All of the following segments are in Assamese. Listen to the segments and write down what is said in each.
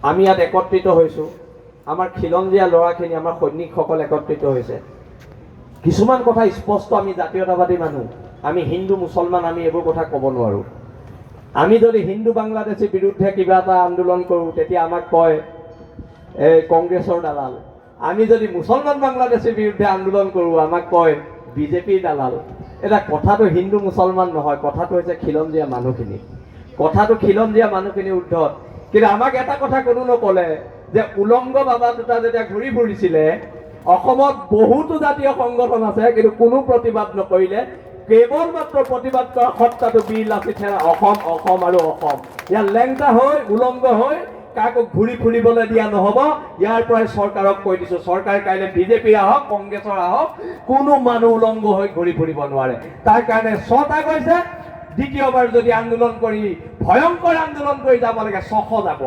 আমি ইয়াত একত্ৰিত হৈছোঁ। আমাৰ খিলঞ্জীয়া ল'ৰাখিনি, আমাৰ সৈনিকসকল একত্ৰিত হৈছে। কিছুমান কথা স্পষ্ট, আমি জাতীয়তাবাদী মানুহ, আমি হিন্দু মুছলমান, আমি এইবোৰ কথা ক'ব নোৱাৰোঁ। আমি যদি হিন্দু বাংলাদেশীৰ বিৰুদ্ধে কিবা এটা আন্দোলন কৰোঁ, তেতিয়া আমাক কয় এই কংগ্ৰেছৰ দালাল। আমি যদি মুছলমান বাংলাদেশীৰ বিৰুদ্ধে আন্দোলন কৰোঁ, আমাক কয় বিজেপিৰ দালাল। এতিয়া কথাটো হিন্দু মুছলমান নহয়, কথাটো হৈছে খিলঞ্জীয়া মানুহখিনি। কথাটো খিলঞ্জীয়া মানুহখিনিৰ ঊৰ্ধত। কিন্তু আমাক এটা কথা কোনো নক'লে যে উলংগ বাবা দুটা যেতিয়া ঘূৰি ফুৰিছিলে, অসমত বহুতো জাতীয় সংগঠন আছে, কিন্তু কোনো প্ৰতিবাদ নকৰিলে। কেৱল মাত্ৰ প্ৰতিবাদ কৰা সত্তাটো বীৰ লাচিত সেনা, অসম, অসম আৰু অসম। ইয়াত লেংটা হৈ, উলংগ হৈ কাকো ঘূৰি ফুৰিবলৈ দিয়া নহ'ব। ইয়াৰ পৰাই চৰকাৰক কৈ দিছো, চৰকাৰ কাইলৈ বিজেপিৰ আহক, কংগ্ৰেছৰ আহক, কোনো মানুহ উলংগ হৈ ঘূৰি ফুৰিব নোৱাৰে। তাৰ কাৰণে 6টা গৈছে। দ্বিতীয়বাৰ যদি আন্দোলন কৰি, ভয়ংকৰ আন্দোলন কৰি যাব লাগে, 600 যাব।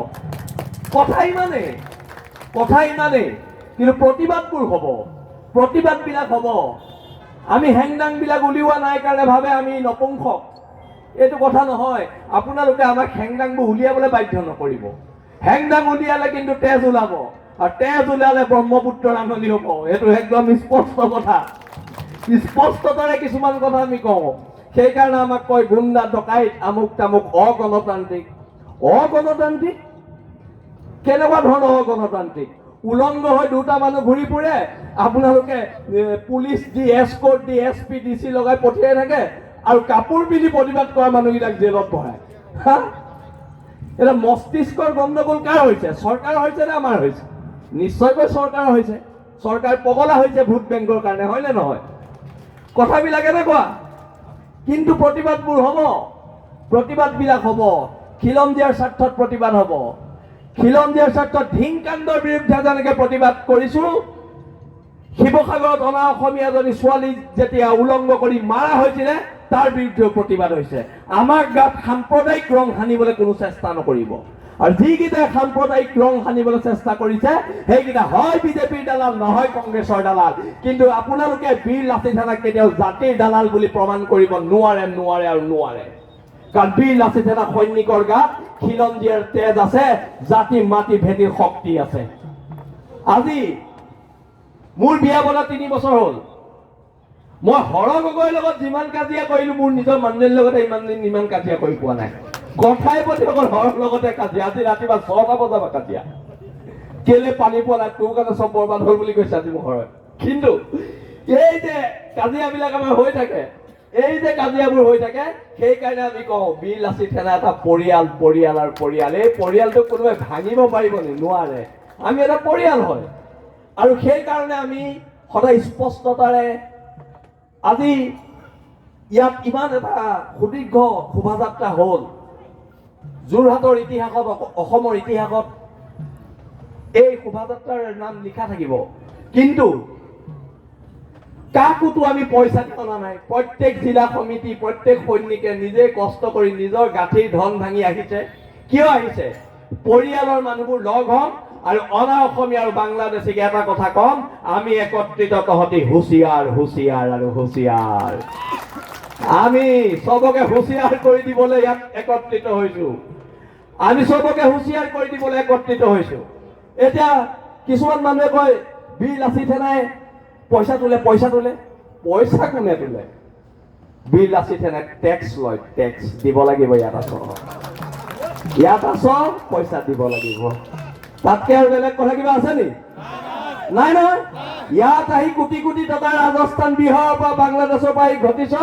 কথা ইমানেই, কথা ইমানেই। কিন্তু প্ৰতিবাদবোৰ হ'ব, প্ৰতিবাদবিলাক হ'ব। আমি হেংদাংবিলাক উলিওৱা নাই কাৰণে ভাবে আমি নপুংসক, এইটো কথা নহয়। আপোনালোকে আমাক হেংদাংবোৰ উলিয়াবলৈ বাধ্য নকৰিব। হেংদাং উলিয়ালে কিন্তু তেজ ওলাব আৰু তেজ ওলালে ব্ৰহ্মপুত্ৰৰ ৰাঙলী হ'ব। এইটো একদম স্পষ্ট কথা। স্পষ্টতাৰে কিছুমান কথা আমি কওঁ। সেইকাৰণে আমাক কয় গুণ্ডা, ডকাইত, আমুক তামুক, অগণতান্ত্ৰিক। অগণতান্ত্ৰিক, কেনেকুৱা ধৰণৰ অগণতান্ত্ৰিক? উলংগ হৈ দুটা মানুহ ঘূৰি ফুৰে, আপোনালোকে পুলিচ দি, এছকৰ্ট দি, এছ পি, ডি চি লগাই পঠিয়াই থাকে আৰু কাপোৰ পিন্ধি প্ৰতিবাদ কৰা মানুহকেইটাক জেলত ভৰাই। হা, এতিয়া মস্তিষ্কৰ গণ্ডগোল কাৰ হৈছে? চৰকাৰৰ হৈছে নে আমাৰ হৈছে? নিশ্চয়কৈ চৰকাৰৰ হৈছে। চৰকাৰ পগলা হৈছে ভোট বেংকৰ কাৰণে, হয়নে নহয়? কথাবিলাক এনেকুৱা। কিন্তু প্ৰতিবাদবোৰ হ'ব, প্ৰতিবাদবিলাক হ'ব। খিলঞ্জীয়াৰ স্বাৰ্থত প্ৰতিবাদ হ'ব। খিলঞ্জীয়াৰ স্বাৰ্থত ধিং কাণ্ডৰ বিৰুদ্ধে যেনেকে প্ৰতিবাদ কৰিছো, শিৱসাগৰত অনা অসমীয়া এজনী ছোৱালী যেতিয়া উলংগ কৰি মাৰা হৈছিলে, তাৰ বিৰুদ্ধেও প্ৰতিবাদ হৈছে। আমাৰ গাত সাম্প্ৰদায়িক ৰং সানিবলৈ কোনো চেষ্টা নকৰিব। আৰু যিকেইটাই সাম্প্ৰদায়িক ৰং সানিবলৈ চেষ্টা কৰিছে, সেইকেইটা হয় বিজেপিৰ দালাল, নহয় কংগ্ৰেছৰ দালাল। কিন্তু আপোনালোকে বীৰ লাচিত সেনাক কেতিয়াও জাতিৰ দালাল বুলি প্ৰমাণ কৰিব নোৱাৰে, নোৱাৰে আৰু নোৱাৰে। কাৰণ বীৰ লাচিত সেনা সৈনিকৰ গাত খিলঞ্জীয়াৰ তেজ আছে, জাতি মাটি ভেটিৰ শক্তি আছে। আজি মোৰ বিয়া পতা 3 বছৰ হ'ল। মই হৰ গগৈৰ লগত যিমান কাজিয়া কৰিলো, মোৰ নিজৰ মানুহজনীৰ লগতে ইমান দিন ইমান কাজিয়া কৰি পোৱা নাই। কথাই প্ৰতি অকল হৰৰ লগতে কাজিয়া। আজি ৰাতিপুৱা 6টা বজাৰ পৰা কাজিয়া। কেলে পানী পোৱা নাই, তোৰ কাৰণে চব বৰবাদ হ'ল বুলি কৈছে আজি মোক হৰই। কিন্তু এই যে কাজিয়াবিলাক আমাৰ হৈ থাকে, এই যে কাজিয়াবোৰ হৈ থাকে, সেইকাৰণে আমি কওঁ, বীৰ লাচিত সেনা এটা পৰিয়াল, পৰিয়াল আৰু পৰিয়াল। এই পৰিয়ালটোক কোনোবাই ভাঙিব পাৰিব নি? নোৱাৰে। আমি এটা পৰিয়াল হয় আৰু সেইকাৰণে আমি সদায় স্পষ্টতাৰে আজি ইয়াত ইমান এটা সুদীৰ্ঘ শোভাযাত্ৰা হ'ল। যোৰহাটৰ ইতিহাসত, অসমৰ ইতিহাসত এই শোভাযাত্ৰাৰ নাম লিখা থাকিব। কিন্তু কাকোতো আমি পইচা দি অনা নাই। প্ৰত্যেক জিলা সমিতি, প্ৰত্যেক সৈনিকে নিজে কষ্ট কৰি নিজৰ গাঁঠিৰ ধন ভাঙি আহিছে। কিয় আহিছে? পৰিয়ালৰ মানুহবোৰ লগ হ'ম আৰু অনা অসমীয়া আৰু বাংলাদেশীক এটা কথা ক'ম, আমি একত্ৰিত, তহঁতি হুঁচিয়াৰ, হুঁচিয়াৰ আৰু হুঁচিয়াৰ। আমি চবকে হুঁচিয়াৰ কৰি দিবলৈ ইয়াত একত্ৰিত হৈছো। আমি চবকে হুঁচিয়াৰ কৰি দিবলৈ একত্ৰিত হৈছো। এতিয়া কিছুমান মানুহে কয়, বীৰ লাচিত সেনাই পইচা তোলে, পইচা তোলে। পইচা কোনে তোলে? বীৰ লাচিত সেনাই টেক্স লয়, টেক্স দিব লাগিব। ইয়াত আছ, ইয়াত আছ, পইচা দিব লাগিব। তাতকে আৰু বেলেগ কথা কিবা আছে নি? নাই নহয়। ইয়াত আহি কোটি কোটি টকা ৰাজস্থান, বিহাৰৰ পৰা, বাংলাদেশৰ পৰা আহি ঘটিছ,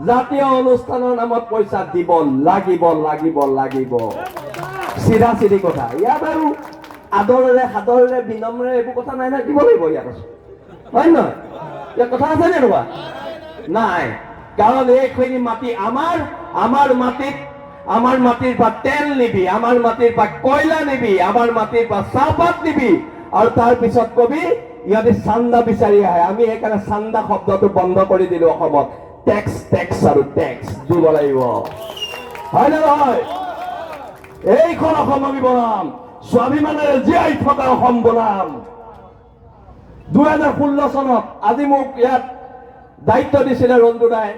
জাতীয় অনুষ্ঠানৰ নামত পইচা দিব লাগিব, লাগিব, লাগিব। চিধা চিধি কথা। ইয়াত আৰু আদৰেৰে, সাদৰেৰে, বিনম্ৰেৰে এইবোৰ কথা নাই নহয়। দিব লাগিব, ইয়াত আছো, হয় নহয়? ইয়াত কথা আছে নে এনেকুৱা? নাই। কাৰণ এইখিনি মাটি আমাৰ। আমাৰ মাটিত, আমাৰ মাটিৰ পৰা তেল নিবি, আমাৰ মাটিৰ পৰা কয়লা নিবি, আমাৰ মাটিৰ পৰা চাহপাত নিবি আৰু তাৰ পিছত কবি ইহঁতে চান্দা বিচাৰি আহে। আমি সেইকাৰণে চান্দা শব্দটো বন্ধ কৰি দিলো অসমত। টেক্স, টেক্স আৰু টেক্স দিব লাগিব, হয় নে নহয়? এইখন অসম আমি বনাম, স্বাভিমানেৰে জীয়াই থকা অসম বনাম। 2016 চনত আজি মোক ইয়াত দায়িত্ব দিছিলে ৰঞ্জু দাই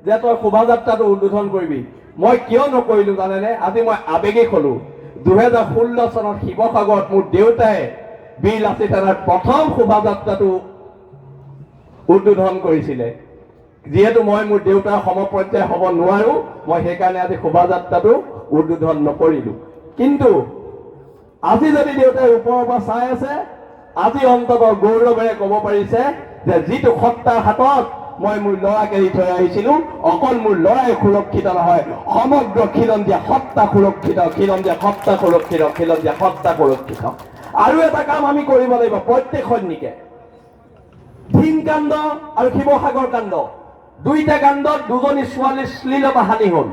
যে তই শোভাযাত্ৰাটো উদ্বোধন কৰিবি। মই কিয় নকৰিলো জানেনে? আজি মই আৱেগিক হলো। 2016 চনত শিৱসাগৰত মোৰ দেউতাই বীৰ লাচিত সেনাৰ প্ৰথম শোভাযাত্ৰাটো উদ্বোধন কৰিছিলে। যিহেতু মই মোৰ দেউতাৰ সমপৰ্যায় হ'ব নোৱাৰোঁ, মই সেইকাৰণে আজি শোভাযাত্ৰাটো উদ্বোধন নকৰিলোঁ। কিন্তু আজি যদি দেউতাই ওপৰৰ পৰা চাই আছে, আজি অন্ততঃ গৌৰৱেৰে ক'ব পাৰিছে যে যিটো সত্তাৰ হাতত মই মোৰ ল'ৰাক এৰি থৈ আহিছিলোঁ, অকল মোৰ ল'ৰাই সুৰক্ষিত নহয়, সমগ্ৰ খিলঞ্জীয়া সত্তা সুৰক্ষিত, খিলঞ্জীয়া সত্তা সুৰক্ষিত, খিলঞ্জীয়া সত্তা সুৰক্ষিত। আৰু এটা কাম আমি কৰিব লাগিব প্ৰত্যেক সৈনিকে। ধিং কাণ্ড আৰু শিৱসাগৰ কাণ্ড, দুইটা কাণ্ডত দুজনী ছোৱালীৰ শ্লীলতা হানি হ'ল।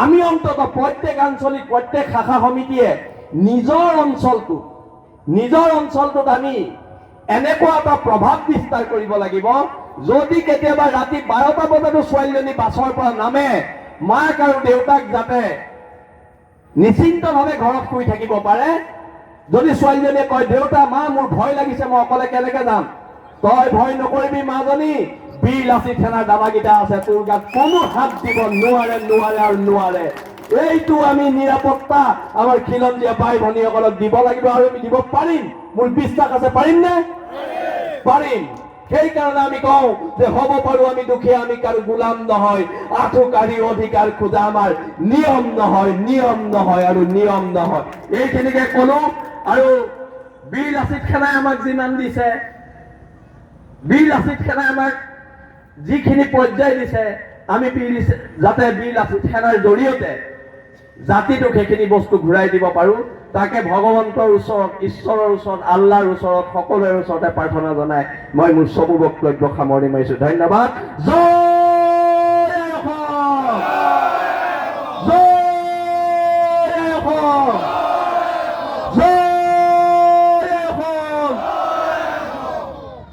আমি অন্ততঃ প্ৰত্যেক আঞ্চলিক, প্ৰত্যেক শাখা সমিতিয়ে নিজৰ অঞ্চলটোত আমি এনেকুৱা এটা প্ৰভাৱ বিস্তাৰ কৰিব লাগিব, যদি কেতিয়াবা ৰাতি 12টা বজাতো ছোৱালীজনী বাছৰ পৰা নামে, মাক আৰু দেউতাক যাতে নিশ্চিন্তভাৱে ঘৰত শুই থাকিব পাৰে। যদি ছোৱালীজনীয়ে কয়, "দেউতা, মা, মোৰ ভয় লাগিছে, মই অকলে কেনেকে যাম?" "তই ভয় নকৰিবি মাজনী, বীৰ লাচিত সেনাৰ দাদাকেইটা আছে, তোৰ গাত কোনো হাত দিব নোৱাৰে, নোৱাৰে আৰু নোৱাৰে।" এইটো আমি নিৰাপত্তা আমাৰ খিলঞ্জীয়া ভাই ভনীসকলক দিব লাগিব আৰু আমি দিব পাৰিম। মোৰ বিশ্বাস আছে। পাৰিম নে? পাৰিম। সেইকাৰণে আমি কওঁ যে হ'ব পাৰো আমি দুখীয়া, আমি কাৰো গোলাম নহয়। আঁঠু কাঢ়ি অধিকাৰ খোজা আমাৰ নিয়ম নহয়, নিয়ম নহয় আৰু নিয়ম নহয়। এইখিনিকে কলো। আৰু বীৰ লাচিত সেনাই আমাক যিমান দিছে, বীৰ লাচিত সেনাই আমাক যিখিনি পৰ্যায় দিছে, আমি যাতে বীৰ লাচিত সেনাৰ জৰিয়তে জাতিটোক সেইখিনি বস্তু ঘূৰাই দিব পাৰোঁ, তাকে ভগৱন্তৰ ওচৰত, ঈশ্বৰৰ ওচৰত, আল্লাহৰ ওচৰত, সকলোৰে ওচৰতে প্ৰাৰ্থনা জনাই মই মোৰ চমু বক্তব্য সামৰণি মাৰিছোঁ। ধন্যবাদ। জয়